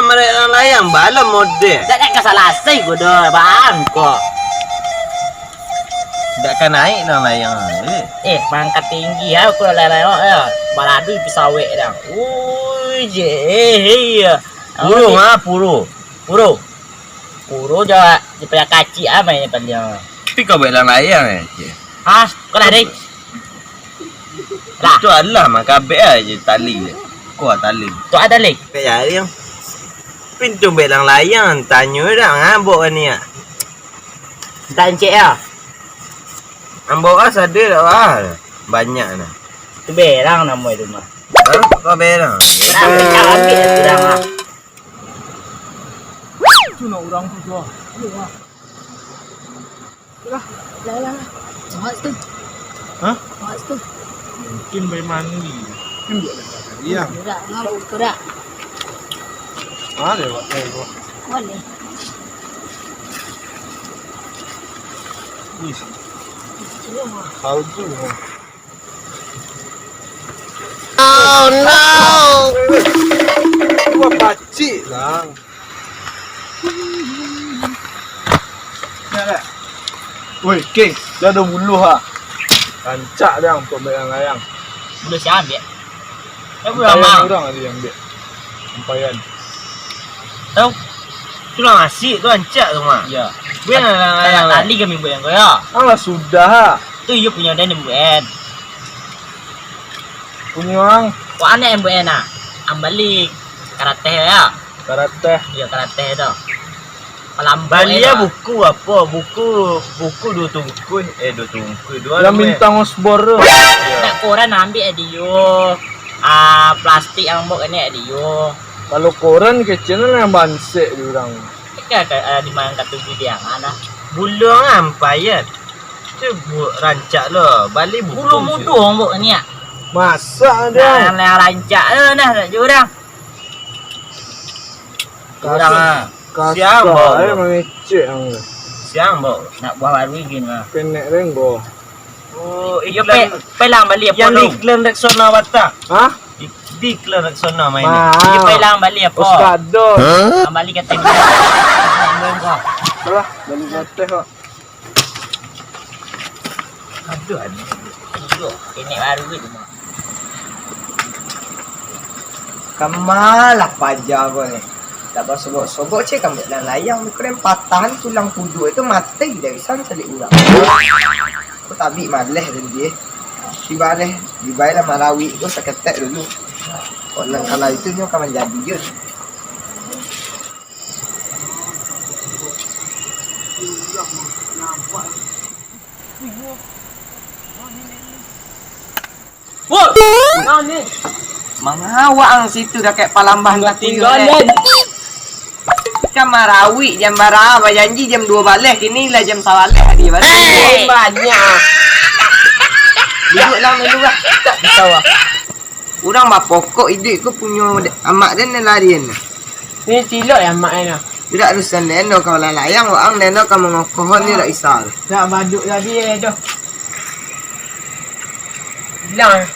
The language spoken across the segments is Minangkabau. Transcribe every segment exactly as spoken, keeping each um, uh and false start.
Marek layang-layang, bala model. Dak, dak ka salasai ko doh, bang, ko. Dak ka naik layang-layang, eh. Eh, mangka tinggi, ah, ko layang-layang, eh. Baladu pisawek dah. Ui, je, eh, eh, iya. Puro, ha, puro. Puro. Puro jo, jo payah kacik, ah, main paliang. Tapi kau buek layang-layang, eh, je. Ah, kau lah, deh. Lah. Tu alah, mangkabek aja tali. Kuat tali. Tu ada, leh. Kayak yang pintu belang layang, tanyo dah ngabok kan ni, ah. Tancik, ya? Ambok ah, sada dah, ah. Banyak dah. Tu berang namo itu mah. Hah? Kau berang? Berang, berang, ambil tu dah, ah. Tu nak orang tu, tu, ah. Lah, lah, lah, lah. Awak tu. Hah? Awak tu. Mungkin bayi mandi. Kan buat dah. Iya. Gerak, gerak, gerak. Ah, lewat, lewat. Boleh. Wih. Kau tu. Oh, no. Wah, pacik lah. Woi, King, dia ada buluh, ha. Rancak dia untuk ambil layang-layang. Buluh siapa ambil? Dia buluh Ampaian lama. Orang ada yang ambil. Ampaian. Tahu? Tu lah nasi tu rancak tu mah. Ya. Bukan layang-layang. Tali kami buat yang kau ya. Alah, sudah, ha. Tu iyo punyo dia buat. Punyo ang. Wah, anak yang buat nak. Ang balik. Karateh ya. Karateh. Iyo, karateh tu. Palambuak. Bali ya, buku apo? Buku, buku duo tungkuih. Eh, duo tungkuih. Duo. Yang bintang osbor tu. Nak koran ambil eh, dio. Ah, plastik yang buat kena eh, dio. Kalau koran kecil lah yang bansek di urang. Kan, kan, ah, di mana kata video yang mana? Buluang ampai ya. Tu bu-, rancak lo. Bali buku. Bulu mudo buat kena. Masak dia. Nah, yang rancak lo nah nak jurang. Urang ah. Siang, bau. Mangecek ang tu. Siang, bau. Nak buah baru izin lah. Kenek renggo. Oh, iyo, iklan pe-, pelang balik apa yang tu? Iklan Rexona Bata. Hah? Di, di iklan Rexona main ni. Iyo, pelang balik apa? Ustado. Hah? Pelang balik kata dia. Alah, balik kata kok. Aduh, aduh. Aduh, ini baru gitu, Mak. Kamalah paja ko ni. Tak basobok-sobok cek kambek nan layang. Keren patahan tulang puduk itu mati dari san calik urang. Ko tabik maleh tadi eh. Tiba leh, tiba lah marawik ko saketek dulu. Kok nan kalau itu nyo ka manjadi je. Woi, naon ni? Mangawak ang situ dakek palambah tu. Tinggalan. Kan marawik jam bara, bajanji jam duo baleh, kini lah jam sabaleh tadi. Hei! Banyak. Duduk lah dulu lah. Tak bisa, wah. Urang bapokok iduik ko punyo amak den nan larian. Ni cilok ya amak den. Tidak urusan den doh, kalau layang waang den doh ka mangokohon ni dak isal. Nak baduk tadi eh doh. Bilang.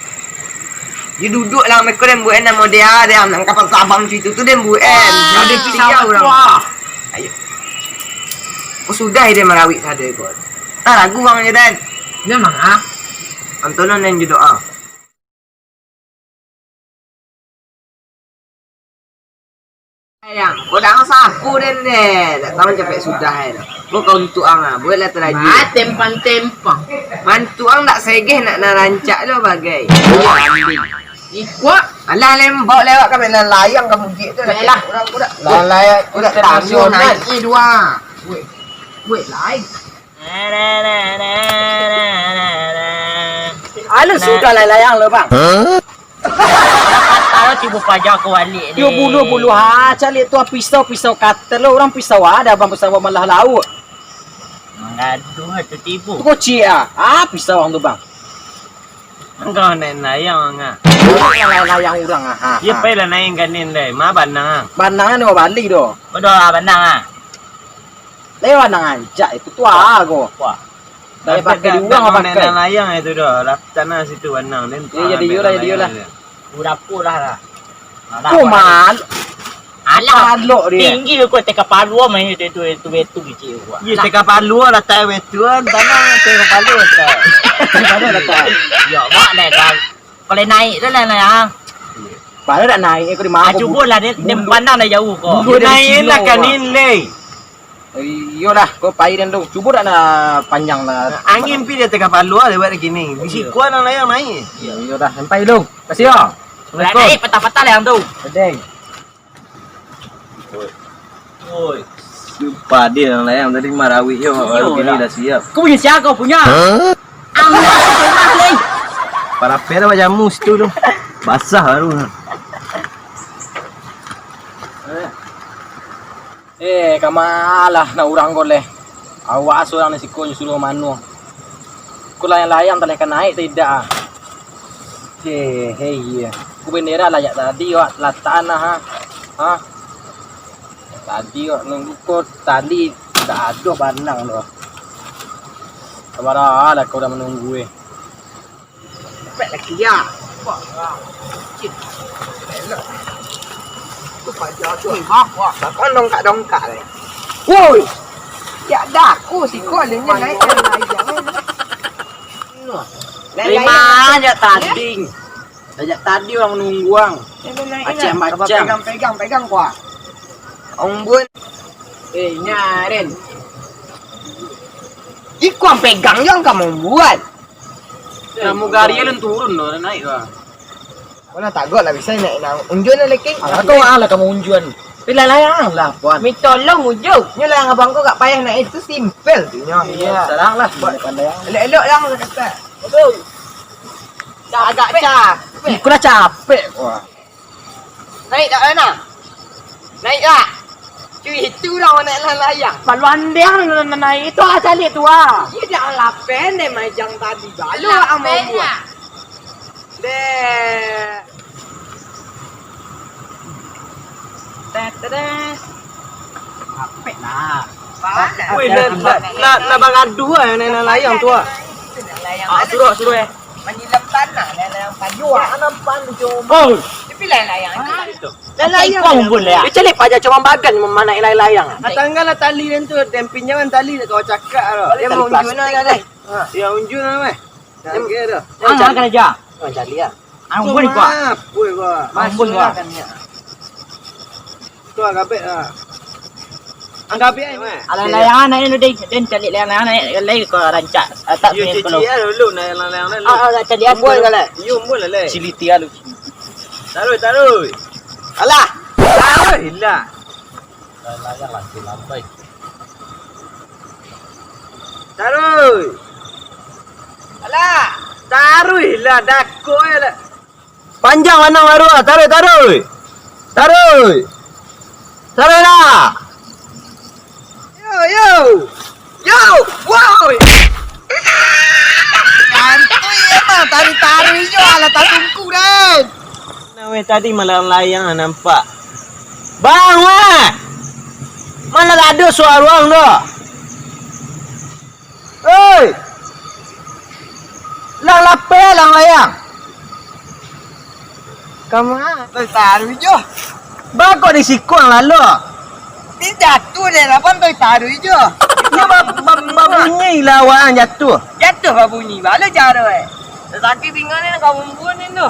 Dia duduk lah meko den buek namo dia, dia nak kapal abang situ tu den buek. Ada pisau urang. Ayo. Oh, sudah dia marawik tadi ko. Ah, lagu bang je den. Memang ah. Antonon yang judo ah. Sayang, kodang sapu den deh. Tak tahu capek sudah eh. Ko kau untuk ang ah, buatlah terajik. Ah, tempang-tempang. Mantuk ang tak segeh nak narancak lo bagai. Ikut. Alah lembok lewat kami layang kamu jik tu. Yalah. Urang kuda. Lalai kuda tamu naik dua. Wait. Wait lain. Alah, sudah lah layang lo, bang. Kalau tibo paja ko balik ni. Yo buluh-buluh ha, caliak tu pisau-pisau kater lo, urang pisau ada, bang, pisau malah lauk. Manggaduh tu tibo. Tu kocik ah. Ah, pisau urang tu, bang. Engkau naik layang ah. Layang urang ah. Yo pailah naik kanin deh. Ma banang ah. Banang ni bali doh. Bodoh lah banang ah. Lewat nan rancak itu tu ah ko. Wah. Dah pakai di urang pakai. Nan layang itu doh, lah tanah situ banang den. Iyo, jadi yo lah, jadi yo lah. Urang pun lah lah. Ko mal. Ah, Alah, palok dia. Tinggi ko, teka palua main itu, itu, itu, itu kecil ko. Iya, teka palua latak itu kan, tanah teka palua latak. Teka palua latak. Ya, mak deh kan. Kalau naik tu lah, lah, ya. Padahal nak naik, aku di mabuk. Ah, cubolah, dia, dia pandang dari jauh ko. Bulu dia naik lah kan ni, Lei. Iyolah, kau pai dan tu. Cubo dak nak panjang lah. Angin pi dia teka palua lewat kini. Bisi kuat nak layang naik. Iyolah, sampai dulu. Kasih yo. Lah naik patah-patah lah yang tu. Pedeng. Oi. Sumpah dia yang layang tadi marawik yo. Iyo baru kini lah. Dah siap. Kau punya siapa kau punya? Hah? Alah, alah, alah. Parapel lah jamu situ tu. Basah baru. Eh, kamalah nak urang ko leh. Awas urang di siko nyo suruah manuang. Ko layang-layang taleh ka naik tu idak ah. Hei, hei, iya. Ku bendera lah jak tadi awak latakan lah, ha. Ha. Tadi awak nunggu ko tali dak ado banang tu. Sabaralah kau dah manunggu eh. Pek lagi ya. Wah, wah. Cik. Elok. Tu paja tu. Ni bah, wah. Bakal dongkak-dongkak ni. Woi. Ya dah aku siko alun naik. Terima aja tanding. Sajak tadi urang nunggu ang. Macam-macam. Pegang, pegang, pegang kuah. Ombun. Eh, nyarin. Iko ang pegang jo ang ka mambuat. Kamu gari alun turun doh, naik doh. Mana tagok lah bisa naik nang unjuan lah laki. Alah, kau alah kamu unjuan. Pilih layang lah, puan. Minta tolong ujuk. Nyo layang abang kau gak payah naik itu simpel tu nyo. Iya, salah lah. Buat pandai. Elok-elok lah kau kata. Betul. Agak capek. Iko lah capek, wah. Naik tak, Lana? Naik tak? Cuy, itu lah orang naik layang-layang. Paluan dia na-, na-, naik itu lah calik tu ah. Iya, dah lapeh deh majang tadi. Balu lah ambo buat. Deh. Teh, teh, teh. Capek lah. Woi, lah, lah, lah, lah bangadu ah, naik layang tu ah. Ah, suruh, suruh eh. Manyilam tanah, layang-layang payuang. Layang nampak tu cuma. Oh. Tapi layang-layang tu. Layang-layang. Ikung pun layang. Dia calik paja cuma bagan manaik layang-layang. Ah, tanggal lah tali dan tu, dan pinjaman tali dah kau cakap tu. Dia mau unjuk nak dah. Ha, dia unjuk nak meh. Dah. Ah, cari. Makan aja. Ah, cari ah. Ang bun ko. Apa ko? Masuk lah kan dia. Tu agak bek lah. Agak bek ni. Alah, layangan naik dulu, deh. Den cari layangan naik, lai ko rancak. Ah, tak. Yo, sini cici dulu. Lah dulu, naik layang-layang dulu. Ah, ah, cari ambon kau lah. Yo, ambon lah, lai. Cili tia lu. Taruh, taruh. Alah. Taruh lah. Layang-layang lah, lambai. Taruh. Alah. Taruh lah, dako lah. Panjang manang baru ah. Taruh, taruh. Taruh. Taruh lah. Yo, yo. Yo, woi. Santuy emang, taruh-taruh jo alah tatungku den. Nah, weh, tadi malayang-layang nampak. Bang, weh. Mana tak ada suara orang tu? Oi! Lang lapeh, lang layang. Kama? Taruh jo. Bagok di siko lalu. Ni jatuh deh, lapan taruh jo. Dia ba-, ba-, babunyi lah awak jatuh. Jatuh babunyi, bala cara eh. Sakit pinggang ni, kawan buan ni tu.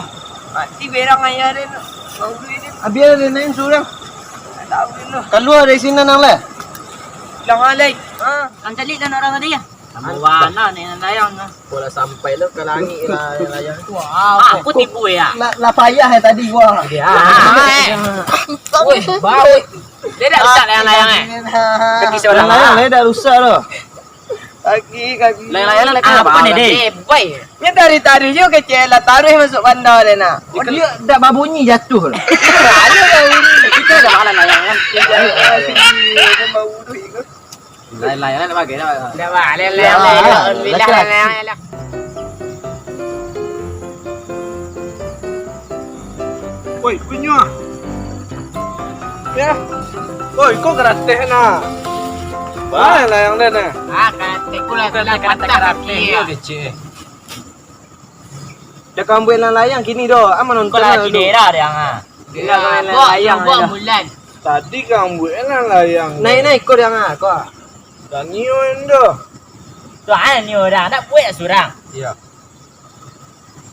Mati berang ayah dia tu. Kau beli dia. Habis ada naik surang. Tak tahu dia tu. Keluar dari sini nang lah. Bilang alai. Ha, ang calik dan orang tadi ya. Sama warna ni layang tu. Bola sampai lo ke langit lah layang. Wah, aku tipu ya. Lah, lah payah ya tadi wah. Dia. Ah, eh. Weh, bau. Dia dah rusak layang-layang eh. Kaki sebelah. Layang-layang dah rusak tu. Kaki, kaki. Layang-layang nak apa ni, deh? Nya dari tadi jo kecil lah taruh masuk bandar dia nak. Oh, dia dah babunyi jatuh lah. Ayo dah bunyi. Kita dah malam layang kan. Ayo, ayo. Kan bau tu ikut. Lain-lain lah bagai dah. Dah, bah, lain-lain, lain-lain. Alhamdulillah, lain-lain lah. Woi, punya. Ya. Woi, kau gratis nah. Bah. Mana lah yang lain nah? Ah, gratis pula, gratis, gratis, gratis, gratis. Dah kambuan layang kini doh. Aman nonton lah dulu. Kau lah cedera dia, ha. Dia lah main layang-layang. Bulan. Tadi ka ambuik lah layang. Naik, naik, ko dah, ah, ko. Dah nio endo. Tu ah, nio dah. Nak buek surang. Iya.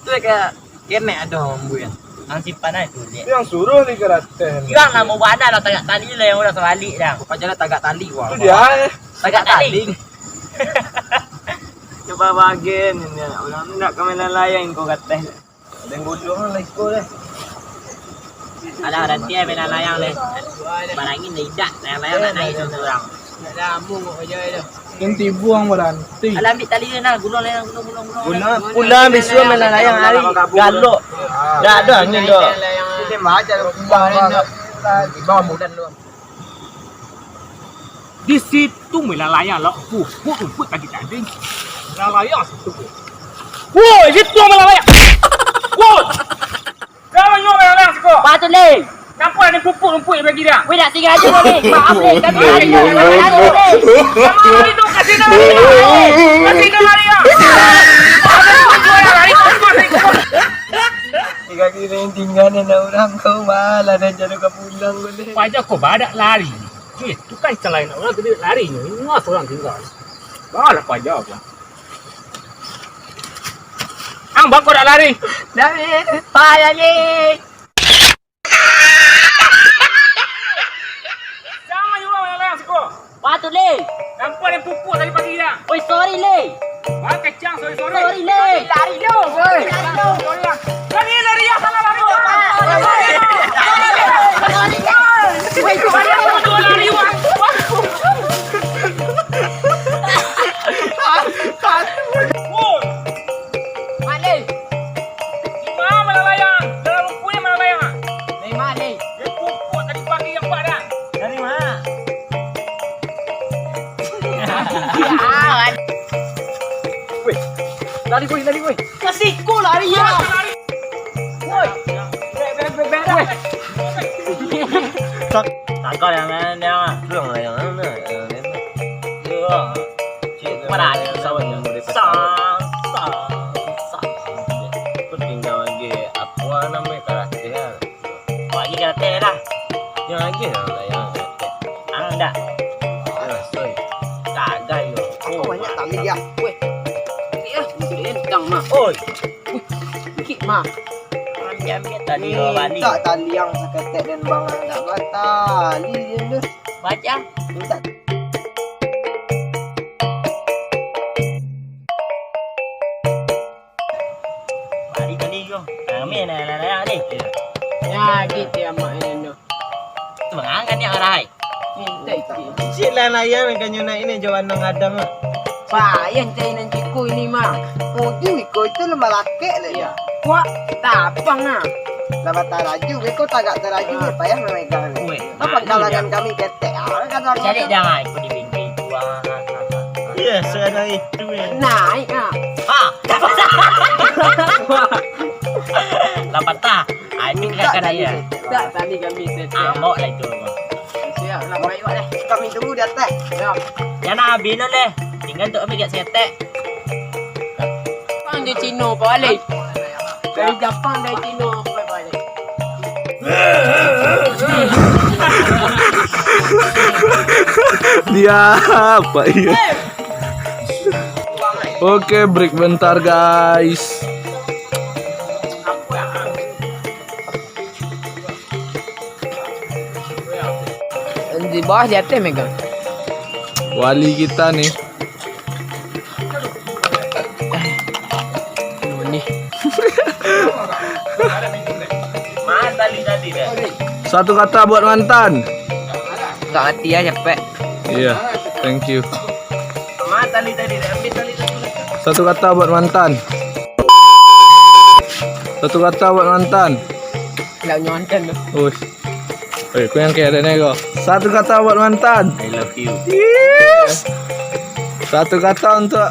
Tu ka kenek ado ambuik. Ang simpan aja tu, Dek. Yang suruh di karateh. Yang lah mau badan lah tagak tali lah yang udah sabalik dah. Kau pajalah tagak tali, wah. Tu dia, eh. Tagak tali. Cuba bagian ini, orang tu nak ka main layang kau kateh. Ada yang godong lah iko deh. Ada, ada tiap main layang deh. Barangin dah idak, layang-layang nak naik tu orang. Nak lama kok aja tu. Kan tibuang baranti. Alah, ambil tali dia nah, gulung layang, gulung, gulung, gulung. Gulung, pulang besok main layang hari, galok. Ah. Dah ada angin dah. Dia macam pulang dah. Di bawah mudan tu. Di situ mulalayang lah, pupuk rumput tadi tadi. Mulalayang situ. Woi, situ mulalayang. Woi. Siapa nyuruh mulalayang siko? Patut, Leh. Nampak ada pupuk rumput bagi dia. Weh, nak tinggal aja, Leh. Maaf, Leh. Kami lari, Leh. Kami lari, Leh. Sama lari tu, kasih dia lari, Leh. Kasih dia lari, Leh. Ada pupuk, lari, lari, lari. Tiga kira yang tinggal ni, nak orang kau malah dah jalan ke pulang kau ni. Pajak kau badak lari. Eh, tu kan celana urang tadi lari nyo, ingat urang tinggal. Balah paja ko. Ang bako dak lari? Lari, payah ni. Sama juga main layang siko. Patut, Leh. Nampak dia pupuk tadi pagi dah. Oi, sorry, Leh. Bang kecang, sorry, sorry. Sorry, Leh. Lari lu. Woi. Lari lu. Sorry, Bang. Lari, lari, ya, salah lari, Bang. Lari, lari, lari. Woi, lari, lari, Bang. Woi. Mak Leh. Di mana main layang? Dalam rumput ni main layang. Ni, Mak Leh. Dia pupuk tadi pagi yang buat dah. Dari mana? Weh, lari, weh, lari, weh. Ka siko lari, yo. Woi. Weh. Takal yang lain dia mah. Tu yang lain, yang lain, yang lain. Yo. Cik, mana ada sawah yang boleh sang, sang, sang. Aku tinggal lagi, apa namanya, karakter. Awak lagi karateh lah. Yang lagi lah, yang karateh. Ang dak. Ya, sorry. Gagal yo. Aku banyak tali ya. Weh. Ni ah, ni entang mah. Oi. Wih, sikit mah. Ambil, ambil tali dua balik. Minta tali yang saketek dan bang dak batali je tu. Baca. Minta. Balik tadi ko. Rami nak, nak, nak, ni. Ya, gitu ya, Mak, ini, no. Tu mangan ni, orang, ai. Minta ikut. Cik lah, lah, ya, mereka nyo nak ini, jauh anang adam, ah. Payah cari nan ciko ini, mah. Muju iko itu lemah lakek lah, ya. Wah, tapang, ah. Lah, bataraju, beko tagak taraju, ah, payah memegang ni. Weh, apa kalangan kami ketek, ah, kata. Cari dah, ai, aku di bingkai itu, ah. Iya, sudah itu, ya. Naik, ah. Ah, dah patah. Lah patah. Ah, itu minta kakak tali dia. Minta tali kami setia. Ah, bawa lah itu. Siap, lah, baik, Wak, deh. Kami tunggu di atas. Ya. Jangan habis dulu, leh. Tinggal tu kami agak setek. Kan di Cino, Pak Wali. Dari Japang, dari Cino, Pak Wali. Dia apa iya? Oke, break bentar, guys. Di bawah, di atas megang. Wali kita nih. Nih. Satu kata buat mantan. Tak mati ya, capek. Iya, thank you. Satu kata buat mantan. Satu kata buat mantan. Nggak punya mantan tu. Ush. Eh, kau yang kayak ada nih, kau. Satu kata buat mantan. I love you. Yes. Satu kata untuk